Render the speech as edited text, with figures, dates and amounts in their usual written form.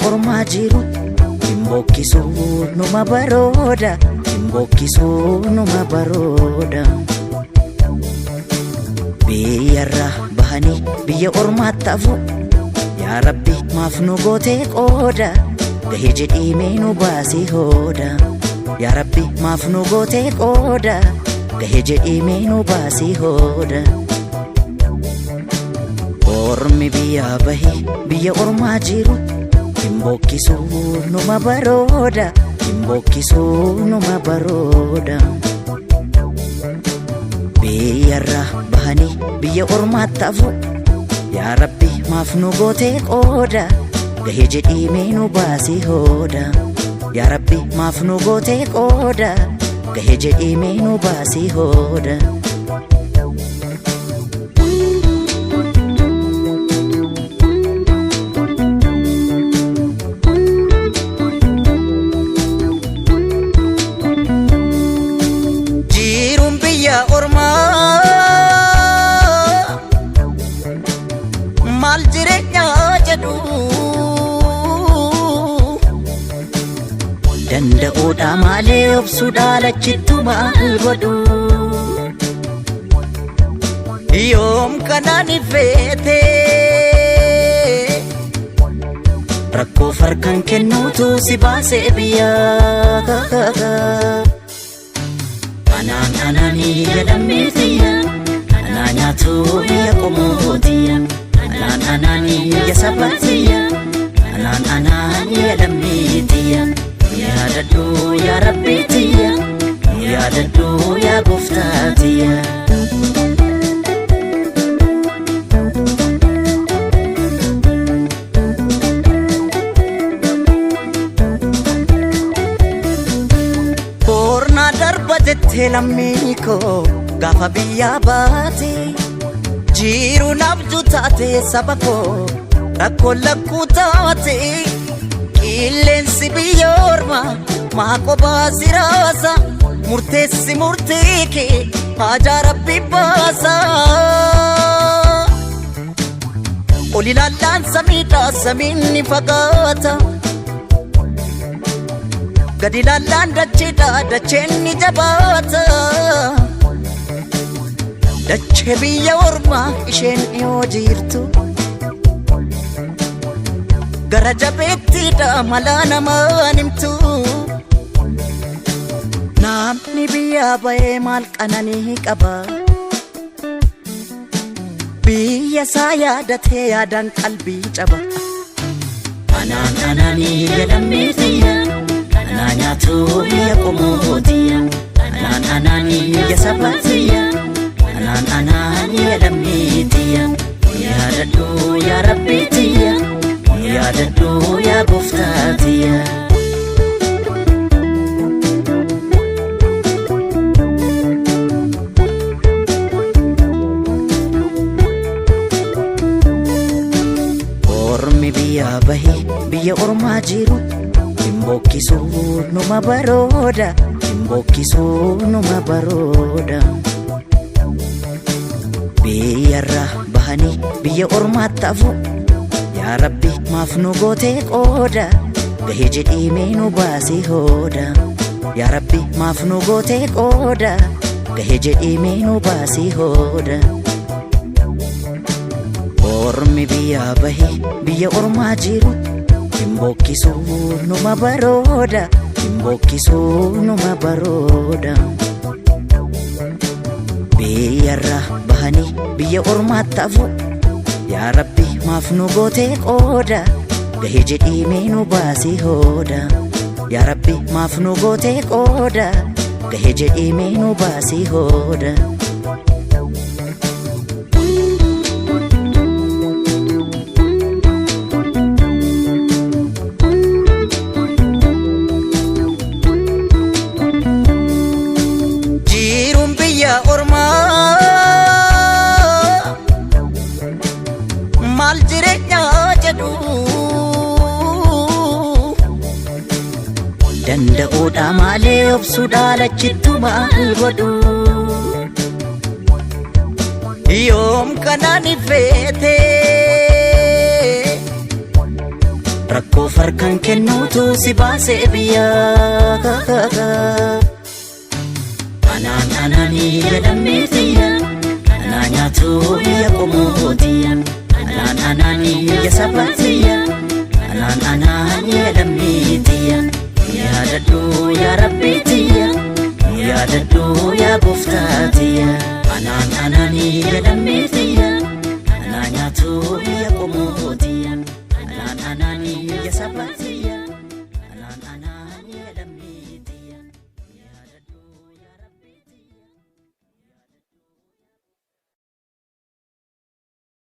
ormaa jiru hin bokkisuu numa barooda, hin bokkisuu numa barooda. Biyyarraa bahanii biyya ormaatti hafu, yaa Rabbi maaf nu gootee qooda, gahee jedhii mee nu baasii hooda. Yaa Rabbi maaf nu gootee qooda, gahee jedhii mee nu baasii hooda. Ormi biyyaa bahee biyya ormaa jiru hin bokkisuu numa barooda, hin bokkisuu numa barooda. Biyyarraa bahanii biyya ormaatti hafu, yaa Rabbi maaf nu gootee qooda, gahee jedhii mee nu baasii hooda. Yaa Rabbi maaf nu gootee qooda, gahee jedhii mee nu baasii hooda. Jiruun biyya ormaa maal jireenya jedhu, danda'uudha malee obsuudha lachittu maal godhu. Yoom kanaan ifeete rakkoo farkan kennuutu si baasee biyyaa. Anaan anaanii jedhameetiyya, anaa nyaatu biyya qomootiyya. Anaan anaanii ya sabatiyya, anaan anaanii jedhameetiyya. Yaadadhu yaa Rabbiitiyya, yaadadhu yaa gooftaatiyya. Boornaa darba jettee lammii koo gaafa biyyaa baate, jiruun abjuu taate, saba koo rakkoo lakkuu taate. Qilleensi biyya ormaa maa qophaa si raasa? Murteessi murtee kee haajaa Rabbi baasa. Ol ilaallaan samiidha, samiin ni fagaata. Gadi ilaallaan dacheedha, dacheen ni jabaata. Dachee biyya ormaa isheen dhiyoo jirtu. Gara jabeettiidha malaa namaan himtu. Namni biyya ba'ee maal qananii qaba? Biyya isaa yaadatee yaadaan qalbii caba. Anaan anaanii jedhameetiyya, anaa nyaatu biyya qomootiyya. Anaan anaanii ya sabatiyya, anaan anaanii jedhameetiyya. Yaadadhu yaa Rabbiitiyya, yaadadhu yaa gooftaatiyya. Ormi biyyaa bahee biyya ormaa jiru hin bokkisuu numa barooda, hin bokkisuu numa barooda. Biyyarraa bahanii biyya ormaatti hafu, yaa Rabbi maaf nu gootee qooda, gahee jedhii mee nu baasii hooda. Yaa Rabbi maaf nu gootee qooda, gahee jedhii mee nu baasii hooda. Ormi biyyaa bahee biyya ormaa jiru hin bokkisuu numa barooda, hin bokkisuu numa barooda. Biyyarraa bahanii biyya ormaatti hafu, yaa Rabbi maaf nu gootee qooda, gahee jedhii mee nu baasii hooda. Yaa Rabbi maaf nu gootee qooda, gahee jedhii mee nu baasii hooda. Jiruun biyya ormaa maal jireenya jedhu, danda'uudha malee obsuudha lachittu maal godhu. Yoom kanaan ifeete Rakkoo farkan kennuutu si baasee biyyaa. Anaan anaanii jedhamee tiyya, anaa nyaatu biyya qomootiyya. Anaan anaanii biyya sabaatiyya, anaan anaanii jedhamee tiyya. Yaadadhu yaa Rabbii tiyya, yaadadhu yaa gooftaa tiyya. Anaan anaanii jedhamee tiyya.